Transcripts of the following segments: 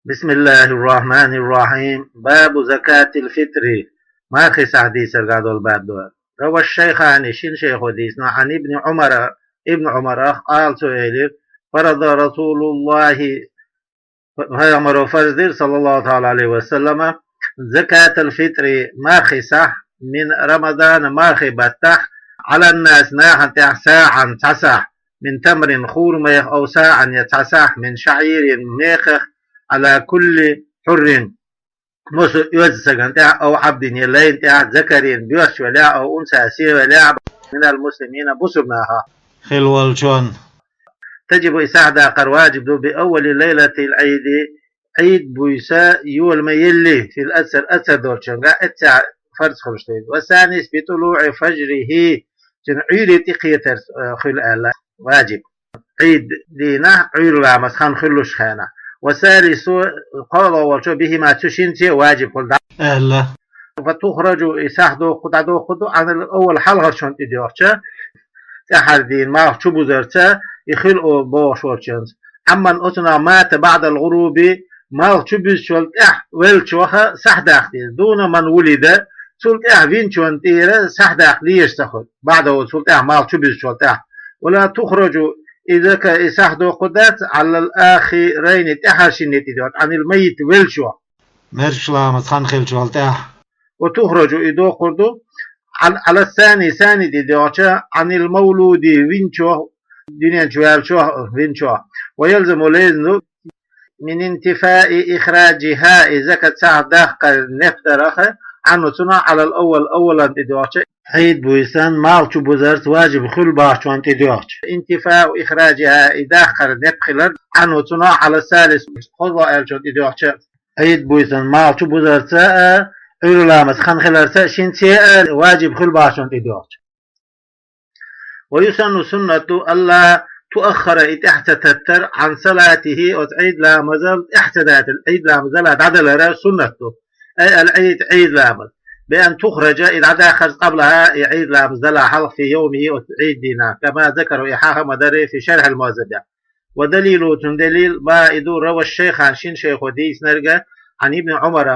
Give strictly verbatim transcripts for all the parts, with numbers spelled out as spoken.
بسم الله الرحمن الرحيم. باب زكاة الفطر. Мархий сахьт дийцаргахь долу баб ду. روى الشيخان, шина шайхо дийцина, عن ابن عمر, ибн Ӏумарах, قال, цо элира: فرض رسول الله, пайхамаро фарз дира, صلى الله تعالى عليه وسلم, زكاة الفطر, мархий сахь, من رمضان, мархий баттахь, على الناس, нахана тӀехь, صاعا, цхьа сахь, من تمر, хурмех, أو صاعا, я цхьа сахь, من شعير, мехах, على كل حر, массо а оьзда стагана тӀехь, أو عبد, я лайна тӀехь, ذكر, боьрша велахь, أو أنثى, сий велахь, من المسلمين, бусурнахах хилла волчунна. تجب, и сахьт даккхар ваджиб ду, بأول ليلة العيد, Ӏийд буьйса йола ма елли, في الأكثر, аксар долчуьнгахь, эццехь фарз хуьлуш ду иза. والثاني بطلوع فجره, цуьнан Ӏуьйре тӀекхетарца, э, хуьлу аьлла, ваджиб. Ӏийд дийнахь, Ӏуьйра ламаз хан хуьлуш хенахь. والثالث, кхоалгӀа волчо, بهما, цу шинца а ваджиб хуьлу аьлла. فتخرج, и сахьт дохку, дӀадохку ду, عن الأول, хьалхарчунна тӀедоьгӀча, тӀаьхьара дийнан малх чубузарца, и хуьлу бохуш волчуьнца. عمن, оцунах, مات بعد الغروب, малх чубузучул тӀаьхьа веллачух сахьт даккха деза. دون من ولد, цул тӀаьхьа винчунна тӀера сахьт даккха дезаш ца хуьлу. بعده, цул тӀаьхьа, малх чубузучул тӀаьхьа. ولا تخرج, и закат, и сахьт дохку дац, على الآخرين, тӀаьхьарчунна тӀедоьгӀча, عن الميت, веллачух. МаьркӀажа ламаз хан хиллачул тӀаьхьа. وتخرج, и дохкур ду, عن, على الثاني, сани тӀедоьгӀча, عن المولود, винчух, дуьнен чу ваьллачух, винчух. ويلزم, лезна ду, من انتفاء إخراجها, и закат сахьт даккхар нефдарах, عنه, цунах, على الأول, аввалан тӀедоьгӀча, Ӏийд буьйсан малх чубузарца ваджиб хуьлу бахчунна тӀедоьгӀча. انتفاء إخراجها, и даккхар неф хилар, عنه, цунах, على الثالث, кхозлагӀа аьллачунна тӀедоьгӀча. Ӏийд буьйсан малх чубузарца а, Ӏуьйра ламаз хан хиларца а, шинца а ваджиб хуьлу бахчунна тӀедоьгӀча. ويسن, суннат ду, ألا تؤخر, и тӀаьхьа ца таттар, عن صلاته, оцу Ӏийд ламазал тӀаьхьа ца датар, Ӏийд ламазал дӀадалар суннат ду. أي العيد, Ӏийд ламаз. بأن تخرج, и дӀадахарца, قبلها, и Ӏийд ламаз далахь хьалха, في يومه, оцу Ӏийд дийнахь. كما ذكر, и хьаха ма-дарра, في شرح المهذب. ودليله, цуьнан далил, ما, и ду, روى الشيخان, шина шайхо дийцинарг, عن ابن عمر,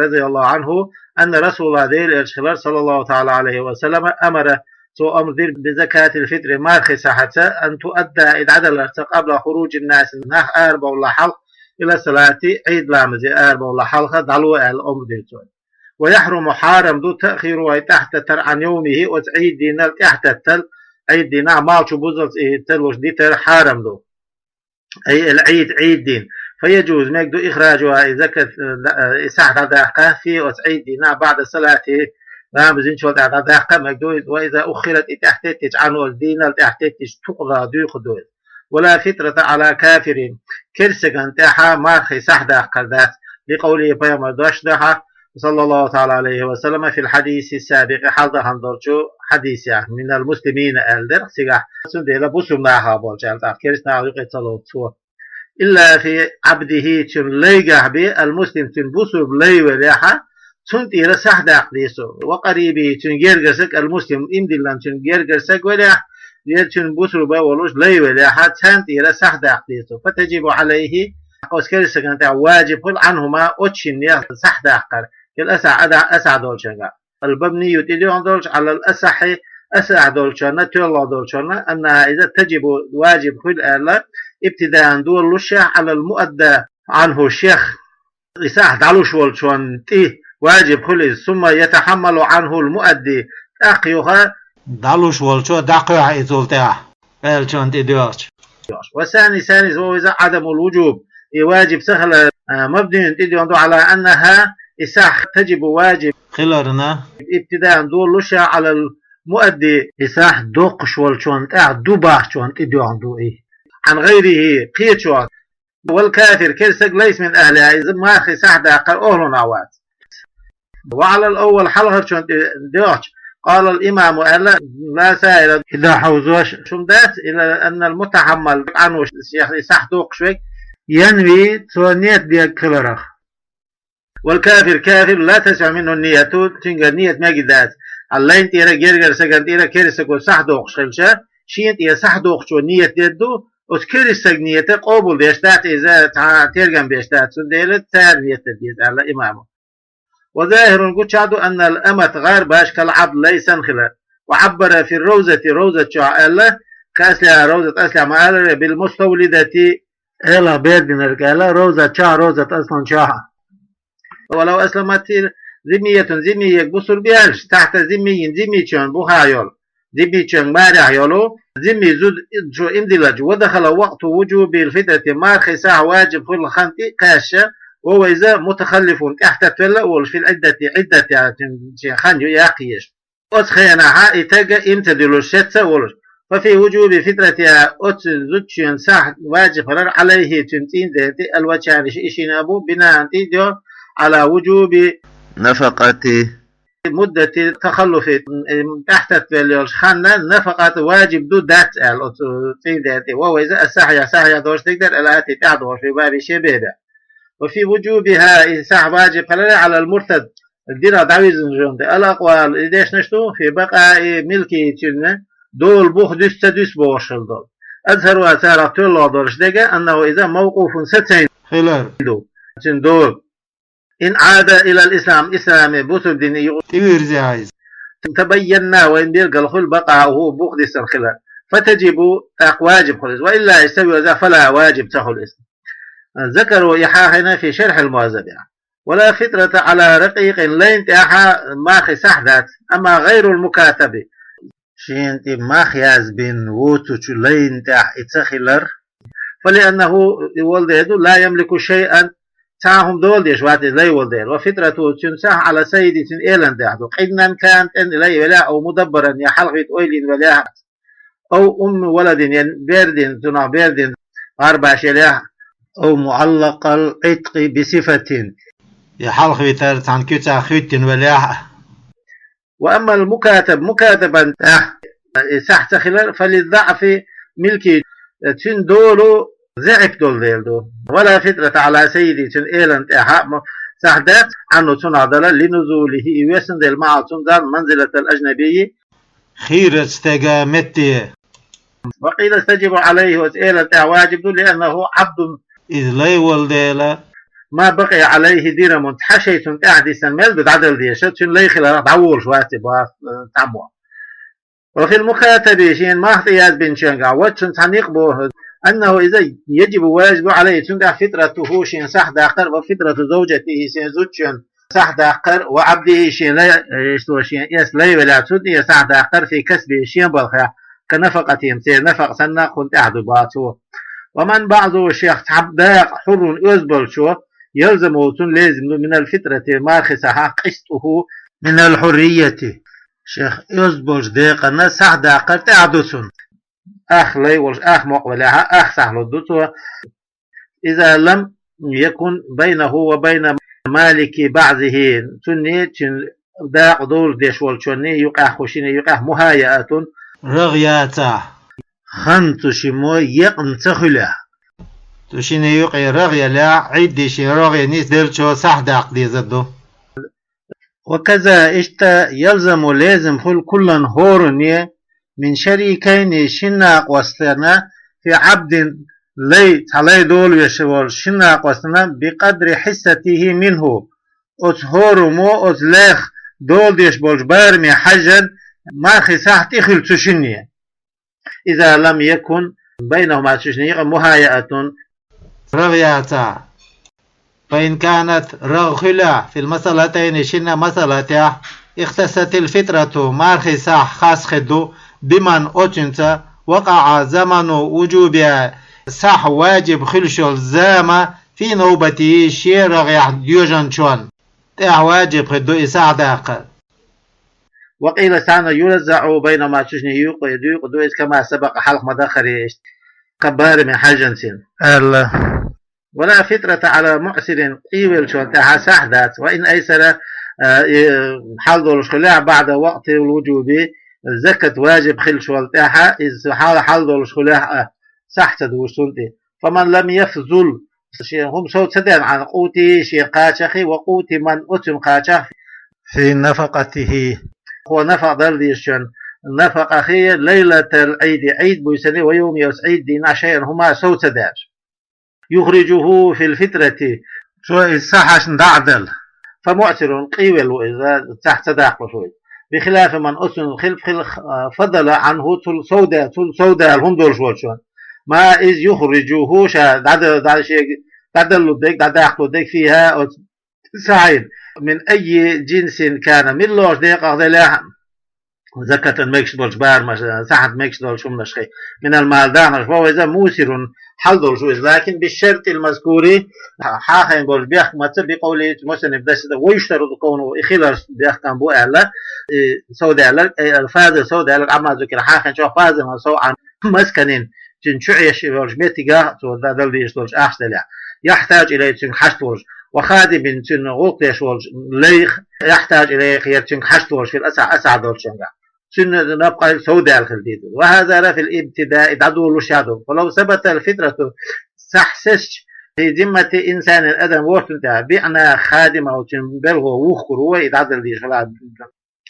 رضي الله عنه, أن رسول الله, Делан элча хилар, صلى الله تعالى عليه وسلم, أمر, цо амр дира, بزكاة الفطر, мархий сахьтца, أن تؤدى, и дӀадаларца, قبل خروج الناس, нах арабовлахь хьалха, إلى الصلاة, Ӏийд ламазе арабовлахь хьалха дӀало аьлла амр дира цо. ويحرم, хьарам ду, تأخيرها, и тӀаьхьататтар, عن يومه, оцу Ӏийд дийнал тӀаьхьататтал, Ӏийд дийнахь малх чубузалц и ца луш дитар хьарам ду. أي العيد, Ӏийд дийнан. فيجوز, мега ду, إخراجها, и закат, э, и сахьт дӀадаккха, فيه, оцу Ӏийд дийнахь, بعد الصلاة, ламаз динчул тӀаьхьа дӀадаккха мега ду, وإذا أخرت, и тӀаьхьатеттича, عنه, оцу дийнал тӀаьхьатеттича, تقضى, дуьйхур ду иза. ولا فطرة على كافر, керстагана тӀехь мархий сахьт даккхар дац, لقوله, пайхамаран дош дехьа, صلى الله تعالى عليه وسلم, في الحديث السابق, хьалдахана долчу хьадисехь, من المسلمين аьлла дара цигахь, цундела бусурнахах болчу аьлла, тӀаккха керстанаха юкъе ца лоцу цо. إلا في عبده, цуьнан лайгахь бен, المسلم, цуьнан бусурба лай велехь, цунна тӀера сахьт даккха деза цо. وقريبه, цуьнан гергара стаг, المسلم, иман диллина цуьнан гергара стаг велехь, я цуьнан бусурба волуш лай велехь, царна тӀера сахьт даккха деза цо. فتجب عليه, оцу керстагана тӀехь ваджиб хуьлу, عنهما, оцу шиннех сахьт даккхар, في الأصح, аса-, асахь долчуьнгахь. المبني, тӀедоьгӀна долчу, على الأصح, асахь долчунна, тоьлла долчунна, أنها, иза, تجب, ваджиб хуьлу аьлла, ابتداء, долалушехь, على المؤدى عنه, шех, и сахьт дӀалуш волчунна тӀе ваджиб хуьлу иза, ثم يتحمل عنه المؤدي, тӀаккха юха дӀалуш волчо дӀакхоьхьу и цул тӀаьхьа, аьллачунна тӀедоьгӀча. والثاني, санис, وهو, иза, عدم الوجوب, и ваджиб ца хилар, а, مبني, тӀедоьгӀна ду, على أنها, и сахьт, تجب, ваджиб хиларна, ابتداء, долалушехь, على المؤدي, и сахьт доккхуш волчунна тӀехь ду бахчунна тӀедоьгӀна ду и, عن غيره, кхечунна. والكافر, керстаг, ليس من أهلها, иза мархий сахьт даккхар охӀлунах вац. وعلى الأول, хьалхарчунна тӀе доьгӀча, قال الإمام, аьлла, لا سائل, хӀида хьовзош хӀума дац, إلا أن المتحمل عنه, шех и сахьт доккхуш верг, ينوي, цо нийят дерг хиларах. والكافر, кафир, لا تصح منه النية, цуьнгара нийят мегаш дац. Лайна тӀера, гергара стагана тӀера керстаго сахьт доккхуш хилча, шена тӀера сахьт доккхучо нийят дер ду, Оцу кериста стеган нийят къобалдеш дац иза, цхьа тергам беш дац, цундела цара нийят деза аьлла имамо. وظاهر, гучаду, أن الأمة, гӀарбаш, كالعبد, лай санна хилар. وعبر في الروضة, Ровзат чохь аьлла, кхин аслехь Ровзат аслехь ма аллара, بالمستولدة, Ӏела бер динарг аьлла, Ровзат чохь, Ровзат аслан чохь. ولو أسلمت ذمية, зиммиерг бусурба яьлча, تحت ذمي, зиммичун бухахь йолу, зиммичун барехь йолу, зимми зуда чу иман диллича, ودخل وقت وجوب الفطرة, мархин сахь ваджиб хуьлу хан тӀе а кхаьчча, وهو иза متخلف, тӀаьхьататтавелла а волуш, في العدة, Ӏиддат яьлчун шен хан ю яккха езаш. Оцу хенахь и стаг иман ца диллуш, шеца а волуш. ففي وجوب فطرتها, оцу зудчун сахь ваджиб хилар, عليه, цуьнан цӀийнан ден тӀе, الوجهان, ши, шина а бу, بناءً, тӀе а доьгӀу, على وجوب نفقة مدة التخلف, тӀаьхьататтавелла йолчу ханна нафакъат ваджиб ду, дац аьлла оцу цӀийнан ден тӀе. وهو иза الصحيح, сахьихь долуш дерг дара, الآتي, тӀаьхьа догӀуш, في بابه, шен бабехь. وفي وجوبها, и сахь ваджиб хиларе, على المرتد, динах дӀавирзинчунна тӀе, الأقوال, и дешнаш ду, في بقاء ملكه, цуьнан дола бух дуьсу ца дуьсу бохуш хилла долу. أظهرها, царах тоьлла долуш дерг, أنه иза موقوف, сацийна хилар ду, цуьнан дола. إن عاد إلى الإسلام, исламе, бусурба дине юкъа тӀевирзехь иза. تبين, вайна билггал хуьлу, بقاؤه, бух дисина хилар. فتجب, тӀаккха ваджиб хуьлу иза. وإلا, иза ца вирзахь, فلا, ваджиб ца хуьлу иза. ذكره, и хьахийна, في شرح المهذب. ولا فطرة على رقيق, лайна тӀехь мархин сахь дац, أما غير المكاتب, шена тӀе мах язбина воцучу лайна тӀехь и ца хилар. فلأنه, и волу дела ду, لا يملك شيئا, цхьа а хӀума дола деш вац иза лай волу дела. وفطرته, цуьнан сахь, على سيده, цуьнан элана тӀехь ду, قنينا كان, тӀе лай велахь а, أو مدبرا, я хьалхавита ойла йина велахь а, أو أم ولد, я бер дина, цунах бер дина гӀарбаш елахь а, أو معلق العتق بصفة, я хьалхавитар цхьана куьцах хӀоьттина велахь а. وأما المكاتب, мукатабан тӀехь и сахь ца хилар, فلضعف ملكه, цуьнан дола заӀиф долу дела ду. ولا فطرة على سيده, цуьнан элана тӀехь а ма сахь дац, عنه, цунах дала, لنزوله, и весна дела ма Ӏа цунна, منزلة الأجنبي, хийрачу стеган метте. وقيل تجب عليه, оцу элана тӀехь ваджиб ду, لأنه عبد, иза лай волу дела. ما بقي عليه درهم, цхьа шай цунна тӀехь дисина мел ду дӀадала дезаш, цуьнан лай хиларх дӀаволуш вац и боху, э, цхьаммо. وفي المكاتب, шена мах тӀе язбинчуьнгахь, وجه, цхьа некъ боху, أنه иза, يجب, ваджиб ду, عليه, цуьнгахь, فطرته, шена сахь даккхар, وفطرة زوجته, шен зудчун сахь даккхар, وعبده, шен лай, э, иштта шен эс лай велахь, цунна тӀе сахь даккхар, في كسبه, шен балхехь, كنفقتهم, церан нафакъа санна, кхунна тӀехь ду боху цо. ومن بعضه, шех цхьа дакъа, حر, оьзда болчо, يلزمه, цунна лезим ду, من الفطرة, мархин сахьах, قسطه من الحرية, шех оьзда болчу декъана сахь даккхар тӀехь ду цунна. Ах лай волуш, ах мукъа велахь а, ах сахь лур ду цо. إذا لم يكن بينه وبين مالك بعضه, цунний, цуьнан дакъа долуш деш волчунний юкъахь, кху шинний юкъахь, مهايأة, рагӀ яцахь, хан цу шиммо екъна ца хуьлехь. Цу шинний юкъе рагӀ елахь, Ӏидди шен рогӀе нисделлачо сахь даккха дезар ду. وكذا, иштта, يلزم, лезим хуьлу, كلا, хӀоранне, من شريكين, шина накъостана, في عبد, лай, цхьа лай долавеш волу шина накъостана, بقدر حصته منه, оцу хӀораммо оцу лайх дола деш болчу бараме хьаьжжина, мархин сахь тӀе хуьлу цу шинне. إذا لم يكن بينهما, цу шинна юкъа, مهايأة, рагӀ яцахь. فإن كانت, рагӀ хуьлахь, في المسألتين, шина масала тӀехь, اختصت الفطرة, мархин сахь хас хир ду, بمن, оцуьнца, وقع زمن وجوبها, сахь ваджиб хуьлуш йолу зама, في نوبته, шен рагӀехь доьжначунна. ТӀехь ваджиб хир ду и сахь даккхар. وقيل, цхьана, يوزع بينهما, цу шинна юкъа, юкъа ду иза, كما سبق, хьалха ма-дарра иштта, кхин бараме хьаьжжина цуьнан, аьлла. ولا فطرة على معسر, къийвеллачунна тӀехь сахь дац, وإن أيسر, а, и, хьал долуш хуьлехь, بعد وقت الوجوب, закат ваджиб хиллачу волу тӀехь, иза хьал, хьал долуш хуьлехь а, сахь ца дуьсу цунна тӀе. فمن لم يفضل, шен хӀума сов ца дена, عن قوته, шен кхачаххи, وقوت من, оцуьнан кхачаххи, في نفقته, кхо нафакъа дала дезачун نفقه ليلة العيد, Ӏийд буьйсанна, ويوم, оцу Ӏийд дийнахь, شيئا, хӀума сов ца даьлча. يخرجه في الفترة, цо иза сахьашна дӀа а делла. فمعسر, къийвелла ву иза, цхьаьна ца даккхалуш ву иза. بخلاف من, оцунна хилаф хила, فضل عنه, цул сов да-, цул сов даьлла хӀума долуш волчунна. ما, иза, يخرجه, ша дӀада-, дӀа-, шега дӀадаллалуш дерг, дӀадаккхалуш дерг, فيها, оцу сахьина, من أي جنس كان, муьлхачу декъах делахь а, زكاة, мегаш болчу барамаш, сахьанца мегаш долчу хӀуманашха, من المال, дахарш, فهو, иза, موسر, хьал долуш ву иза, لكن بالشرط المذكور, хьахийна болчу бехкамца, بقوله, мусаннифа дийцина, ويشترط كونه, и хилар бехкам бу аьлла, и сов даьлларг, أي الفاضل, сов даьлларг, عما ذكر, хьахийначух, فاضلا, сов, عن مسكن, цуьнан чу Ӏеш йолчу меттигах, цо дӀадала дезаш долчу ахча делахь, يحتاج إليه, цуьнга хьашт волуш, وخادم, цуьнан гӀуллакх деш волчу лайх, يحتاج إليه, яра цуьнга хьашт волуш, في الأصح, асахь долчуьнгахь. Цуьнан напкъа сов даьлла хила деза. وهذا في الابتداء, дӀадолалуш а ду. فلو ثبتت الفطرة, сахь сецча, في ذمة إنسان, адам вортан тӀехь, بأن خادمه, цуьнан белхо юхкур ву вай, и дӀадала дезаш хилахь,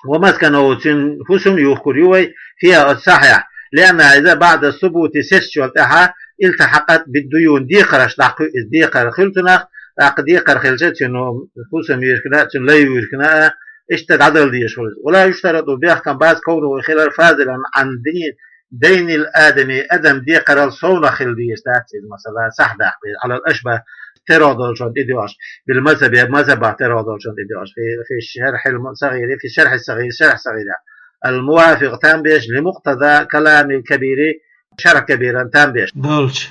ومسكنه, цуьнан хӀусам юхкур ю вай, فيها, оцу сахьехь, لأنها, иза, بعد الثبوت, сецначул тӀаьхьа, التحقت بالديون, декхарш дӀакхуьу иза, декхар хуьлу цунах, тӀаккха декхар хилча, цуьнан хӀусам йиркина а, цуьнан лай йиркина а, иштта дӀадала дезаш хуьлу иза. ولا يشترط, бехкам бац, كونه, хилар, فاضلا عن دين, دين الآدمي, адам декхарал совнах хила дезаш дац иза, масала, сахь даккха деза, على الأشبه, тера долчунна тӀедоьгӀуш, بالمذهب, мазхӀабах тера долчунна тӀедоьгӀуш, في, في الشرح الصغير, في الشرح الصغير, шархь сагӀирехь, الموافق, там беш, لمقتضى كلام الكبير, шархь Кабиран там беш. Долчу.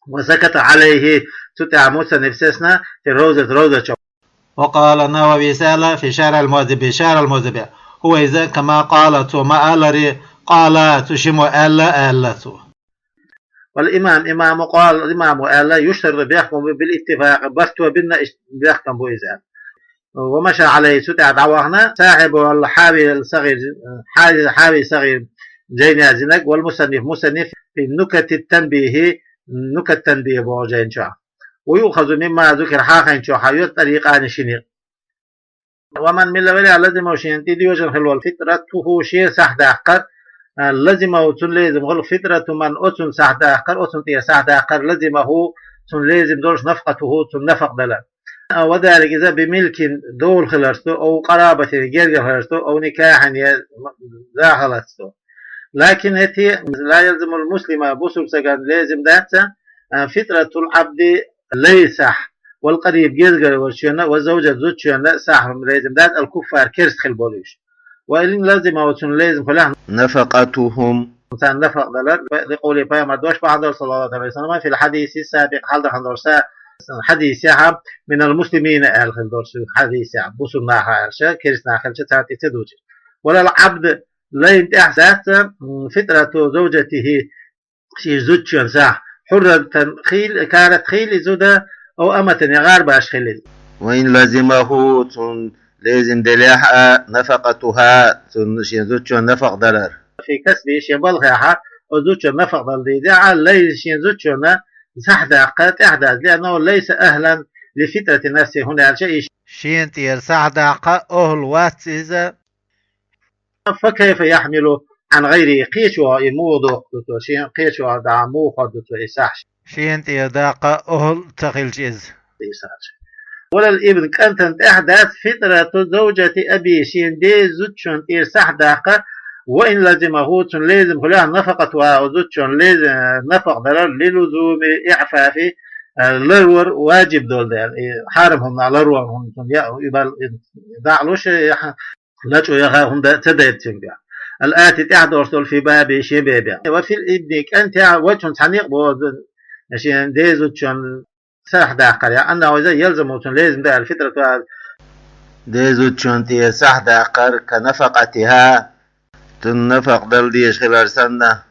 وسكت عليه, цу тӀехь мусаннифа сецна, في الروضة, ровза чу. وقال النووي, аьлла, في شرح المهذب, шархь ал-Мухьаззабехь, هو, иза, كما قال, цо ма-аллара, قال, цу шиммо аьлла, аьлла цо. والإمام, имамо, قال, имамо аьлла, يشترط, бехкам бу, بالاتفاق, барт бина, иштта бехкам бу иза аьлла. ومشى عليه, цу тӀехь дӀавахана, صاحب الحاوي الصغير, хьави, хьави сагӀир жайна яздинарг, والمصنف, мусанниф, في نكت التنبيه, Нукат ат-Танбихь боху жайна чохь. ويؤخذ مما ذكر, хьахийначохь йо, طريقان, ши некъ. ومن, милла велахь, لزمه, шена тӀедоьжна хилла волу, فطرته, шен сахь даккхар, а, لزمه, цунна лезам хуьлу, فطرة من, оцунна сахь даккхар, оцунна тӀера сахь даккхар, لزمه, цунна лезам долуш, نفقته, цунна нафакъа далар. А, وذلك, иза, بملك, дола хиларца ду, أو قرابة, гергара хиларца ду, أو نكاح, я захалатца ду. لكن, хӀетте, لا يلزم المسلم, бусулба стагана лезам дац, а, فطرة العبد, лай сахь, والقريب, гергара волчунна, والزوجة, зудчунна сахь лезам дац, الكفار, керста хила болуш. وإن لزمه, цунна лезам хуьлахь, نفقتهم, царна нафакъа далар, لقوله, пайхамар дош бахьана долуш, صلى الله عليه وسلم, في الحديث السابق, хьалдахана долуш са-, хьадисехь, من المسلمين аьлла хилла долуш, хьадисехь, бусулба наха аьлча, керста нах хилча, царна тӀе ца дучуьра. ولا العبد, лайна тӀехь дац, м, فطرة زوجته, шен зудчун сахь, حرة, хийла, كانت, хийла и зуда, أو أمة, я гӀарбаш хила иза. وإن لزمه, цунна лезам делахь а, نفقتها, цунна шен зудчун нафакъа далар. في كسبه, шен балхехь, оцу зудчун нафакъа дала дезахь а, лай шен зудчунна сахь даккха тӀехь дац, لأنه ليس أهلا لفطرة نفسه, хӀунда аьлча и шена тӀера сахь даккха охӀла вац иза. فكيف يحمل عن غيره, кхечо и муха доккху ду цо, шен кхечо дӀа муха ду цо и сахь? Шена тӀера даккха охӀла ца хилча иза. ولا الابن, кӀантана тӀехь дац, فطرة زوجة أبيه, шен ден зудчун тӀера сахь даккха, وإن لزمه, цунна лезам хуьлахь, نفقتها, зудчун лез-, нафакъа далар, للزوم الإعفاف, ларвар важиб долу дела, и хьарам хӀуманах ларван хӀума цунна я, и бал, и дӀа а луш, я, лачкъо яха хӀума ца дайта цуьнга. الآتي, тӀаьхьа долуш долу, في بابه, шен бебехь. وفي الابن, кӀантехь, вачун цхьа некъ боху, шен дезучун сахь даккхар, я, أنه, иза, يلزم, цунна лезам ду аьлла, فطرة, дезучун тӀера сахь даккхар, كنفقتها, цунна нафакъа дала дезаш хилар санна.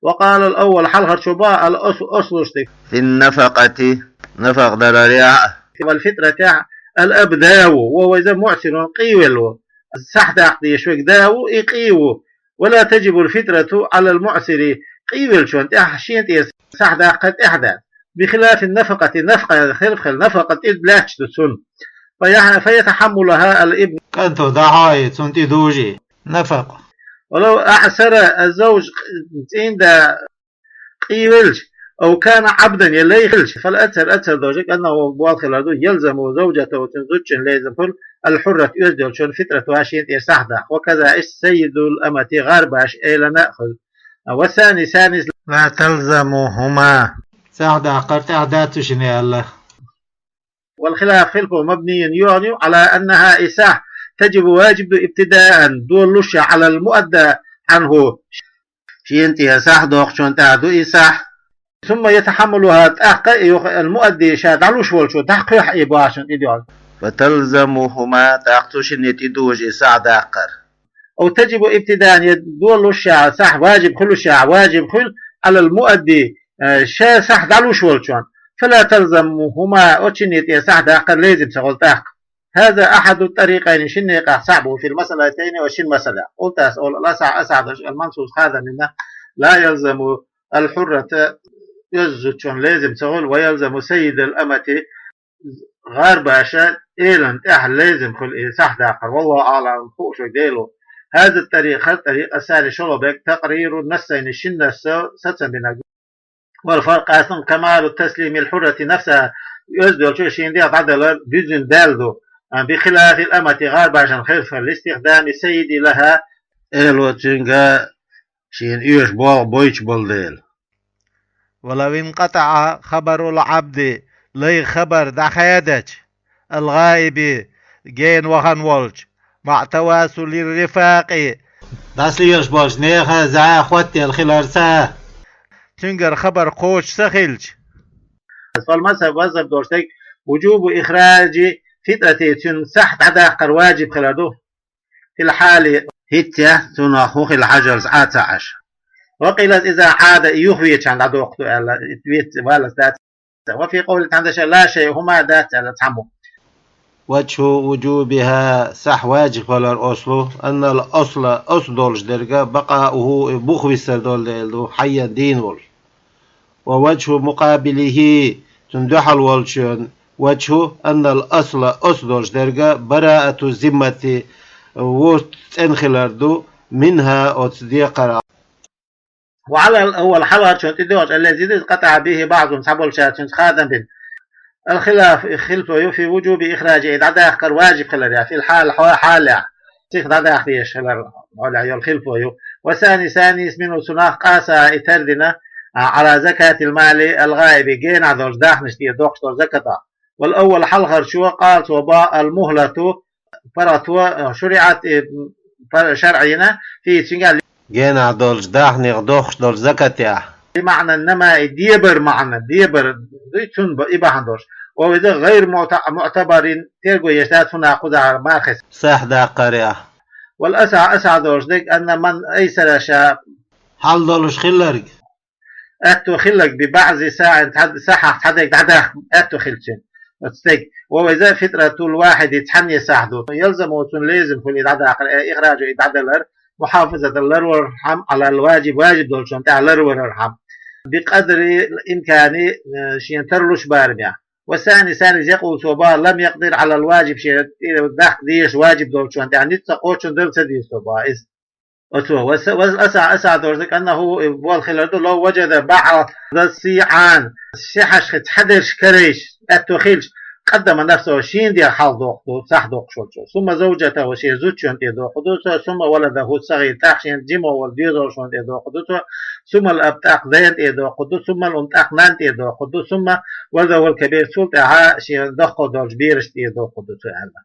وقال الأول, хьалхарчо боху, الأصل, ослуш дерг, في النفقة, нафакъа даларехь а, والفطرة, الأب, да ву, وهو, иза, معسر, къийвелла ву. Сахь даккха дезаш верг да ву, и къий ву. ولا تجب الفطرة على المعسر, къийвеллачунна тӀехь шена тӀера сахь даккха тӀехь дац. بخلاف النفقة, нафакъа, хилаф хила, нафакъа тӀе лаьтташ ду цунна. فيح-, فيتحملها الابن, кӀанто дӀахьой, цунна тӀе дужий нафакъа. ولو أعسر الزوج, цӀийнда къий велча, أو كان عبدا, я лай хилча, فالأكثر, аксар долчунга, أنه, болх хилар ду, يلزم زوجته, цун зудчун лезам хуьлу, الحرة, оьзда йолчун, فطرتها, шена тӀера сахь даккха. وكذا, иштта, سيد الأمة, гӀарбаш, элана а хуьлу. والثاني, цхьаьннас, لا تلزمهما, сахь даккхар тӀехь дац цу шинна аьлла. والخلاف, хилафо, مبني, йоьгӀна ю, على أنها, и сахь, تجب, важиб ду, ابتداء, долалуш а, على المؤدى عنه, шена тӀера сахь доккхучунна тӀехь ду и сахь. ثم يتحملها, тӀаккха а, юха, المؤدي, ша дӀалуш волчо, дӀакхоьхьу и бахьанаш тӀедоьгӀна. فتلزمهما, тӀаккха цу шинна тӀедужу и сахь даккхар. أو تجب ابتداء, я долалуш а, сахь важиб хуьлуш а, важиб хуьлу, على المؤدي, э, ша сахь дӀалуш волчунна. فلا تلزمهما, оцу шинна тӀера сахь даккхар лезам ца хуьлу тӀаккха. هذا أحد الطريقين, шиннех цхьаъ бу, في المسألتين, оцу шина масалехь. قلت, аса олу, الأصح, асахь долуш, المنصوص, хадам бина, لا يلزم الحرة, оьзда зудчун лезам ца хуьлу, ويلزم سيد الأمة, гӀарбаша элана тӀехь лезам хуьлу и сахь даккхар. والله أعلم, хууш верг Дела ву. هذا الطريق, хӀара тӀарикъ, الثاني, шолгӀа берг, تقرير النصين, шина нассо сацам бинарг. والفرق, аса, كمال تسليم الحرة نفسها, оьзда йолчо шена дегӀ дӀадалар дуьззина даьлла ду, بخلاف الأمة, гӀарбашна хилаф, لاستخدام السيد لها, эло цуьнга шена оьшу болх бойтуш болу дела. ولو انقطع خبر العبد, лай хабар дӀахаьдача, الغائب, гена вахана волчу, مع تواصل الرفاق, дӀасалелаш болчу нехан зӀе хоттаелла хиларца, цуьнгара хабар кхочуш ца хилча. فالمذهب, мазхӀаб долуш дерг, وجوب إخراج فطرته, цуьнан сахь дӀадаккхар важиб хилар ду. في الحال, хӀинцца, цунах хӀун хилла хьажалц Ӏа ца Ӏаш. وقيل إذا عاد, и юхавечахьана дӀадоккху ду аьлла, валлалц дац. وفي قول, цхьана дашехь, لا شيء, хӀума дац аьлла цхьаммо. وجه وجوبها, сахь важиб хилар, أصل, أن الأصل, أصل долуш дерг, بقاؤه, и бух виссар долу дела ду, حيا, дийна волуш. ووجه مقابله, цунна дуьхьал волчун, وجه أن الأصل, أصل долуш дерг, براءة الذمة, ву цӀена хилар ду, منها, оцу декхарах. وعلى الأول, хьалхарчунна тӀедогӀучу, الذي انقطع به بعضهم, цхьаболчара цуьнца хадам бина. الخلاف, хилафо ю, في وجوب إخراجه, и дӀадаккхар важиб хилар, في الحال, хьо-, хьалехь, сиха дӀадаккха дезаш хилар, хьолехь йолу хилафо ю. والثاني, цхьаьннас, منه, цунах, قاسها, и тардина, على زكاة المال الغائب, генахь долчу дахнаш тӀера доккхуш долу закатах. والأول, хьалхарчо, قال, цо боху, المهلة, паргӀато, شرعت, и, пар-, шарӀийна, فيه, цуьнгахь, генахь долчу дахнех доккхуш долчу закатехь. بمعنى النماء, дебар маьӀна, дебар дуй цунна ба-, и бахьана долуш. وهو, иза, غير معت-, معتبر, терго еш дац, هنا, кхузахь, мархес. Сахь даккхарехь. والأصح, асахь долуш дерг, أن من أيسر, ша хьал долуш хилларг, аьтто хилларг, ببعض ساع, цхьа, сахьах цхьа дерг дӀадаккха аьтто хилча, оцу стеган. وهو, иза, فطرة الواحد, цхьанне сахь ду. يلزمه, цунна лезам хуьлу и дӀадаккхар, إخراجه, и дӀадалар, محافظة, ларвархьама, على الواجب, важиб долчунна тӀехь ларварархьама, بقدر الإمكان, шена тарлуш барамехь. والثاني, цхьаьннас, يقول, цо боху, لم يقدر على الواجب, шена тӀера даккха дезаш важиб долчунна тӀехь ницкъ ца кхочун дала ца деза, цо боху иза. Оцо, والأصح, асахь долуш дерг, أنه, и болх хилар ду, لو وجد بعض الصاع, ши хьаша хи цхьа дерш карайча, аьтто хилча, قدم نفسه, шена дегӀ хьалха доккху ду, сахь доккхуш волчо. ثم زوجته, шен зудчунна тӀера доккху ду цо, ثم ولده الصغير, тӀаккха шен жима волу доьзалшна тӀера доккху ду цо, ثم الأب, тӀаккха дайна тӀера доккху ду, ثم الأم, тӀаккха нанна тӀера доккху ду, ثم ولده الكبير, цул тӀаьхьа шен доккхо долчу берашна тӀера доккху ду цо аьлла.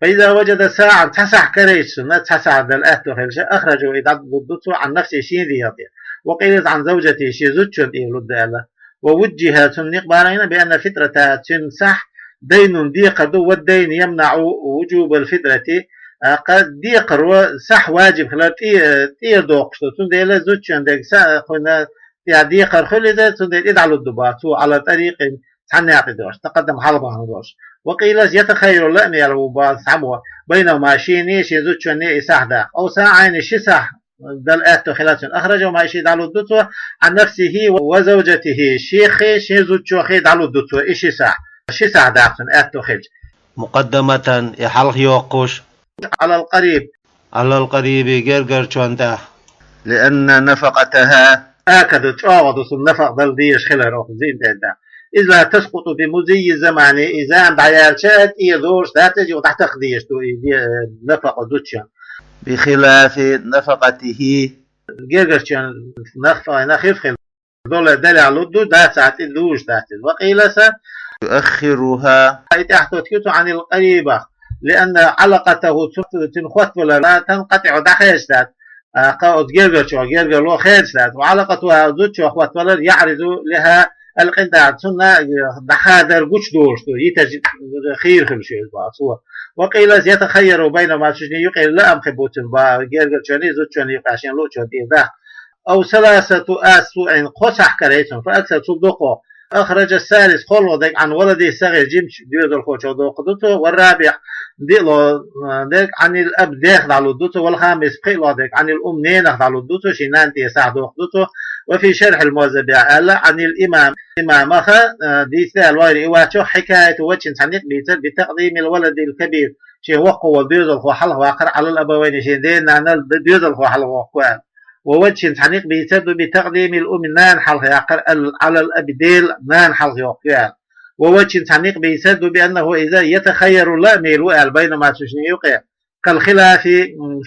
فإذا وجد صاعا, цхьа сахь карайча цунна, цхьа сахь дала аьтто хилча, أخرجه, и дӀалур ду цо, عن نفسه, шен дегӀ тӀера. وقيل عن زوجته, шен зудчунна тӀера лур ду аьлла. ووجه, цунна некъ барийна, بأن فطرتها, цуьнан сахь, دين, декхар ду, والدين يمنع وجوب الفطرة, а, кха, декхаро сахь важиб хилар тӀе-, тӀера доккхуш ду. Цундела зудчун дерг са-, кхуьнан тӀехь декхар хуьлу иза, цундела и дӀалур ду боху цо, على طريق, цхьанна некъа тӀе долуш, تقدم, хьалха бахана долуш. وقيل يتخير, лаам яьлла ву боху цхьаммо, بينهما, шене, шен зудчунне и сахь даккха. أو صاعين, ши сахь дала аьтто хилча цунна, أخرجهما, и шиъ дӀалур ду цо, عن نفسه وزوجته, шех, шен зудчух дӀалур ду цо и ши сахь. Ши сахь даккха цунна аьтто хилча. مقدمة, и хьалха йоккхуш. على القريب. على القريب гергарчоа тӀа. لأن نفقتها آكد чӀоагӀа ду цун нафакъа дала дезаш хилар оха зина тӀа. إذ لا تسقط بمضي الزمان, из зама дӀаяьлча тӀера долаш дац, из юха дӀатакха дезаш ду, из де-, нафакъа зудчун. بخلاف نفقته Гергарчун нафакъа хилар хила дола далехь лургда, дацахь тӀе дужаш дац из. وقيل са يؤخرها и тӀехьа тотхи цу عن القريب, لأن علقته цу, цун хоттавалар لا تنقطع дӀахедаш дац. А, кха оцу гергарчо, гергарло хедаш дац. وعلقتها зудчо хоттавалар يعرض لها القنطار цунна дӀахадар гучудолуш ду, йитаж хийра хила шуьйра бац цо. وقيل يتخير بينهما цу шинна юкъе лаам хи бу цун ба, гергарчоний, зудчоний юкъе шен луучо тӀера даха. أو ثلاثة آسوع кхо сахькарай цун, فأكثر цул дукхо. أخرج الثالث кхоалгӀа дерг عن ولده الصغير жимачу доьзалхочо доккху ду цо, والرابع диъ ло, а, дерг عن الأب дех дӀалур ду цо, والخامس пхиъ ло дерг عن الأم ненах дӀалур ду цо, шен нана тӀера сахь доккху ду цо. وفي شرح المهذب аьлла, عن الإمام имамаха, а, дийца даьлла вайра и вачо حكاية вачин цхьа никъ бийцар بتقديم الولد الكبير шен воккхо волу доьзалхо хьалха ваккхар على الأبوين шен ден-нанал доьзалхо хьалха воккхо аьлла. ووجه цхьа никъ бийцар ду بتقديم الأم нана хьалха яккхар على الأب дела нана хьалха йоккху аьлла. ووجه цхьа никъ бийцар ду بأنه иза يتخير лаам лур ву аьлла بينهما цу шинна юкъе. كالخلاف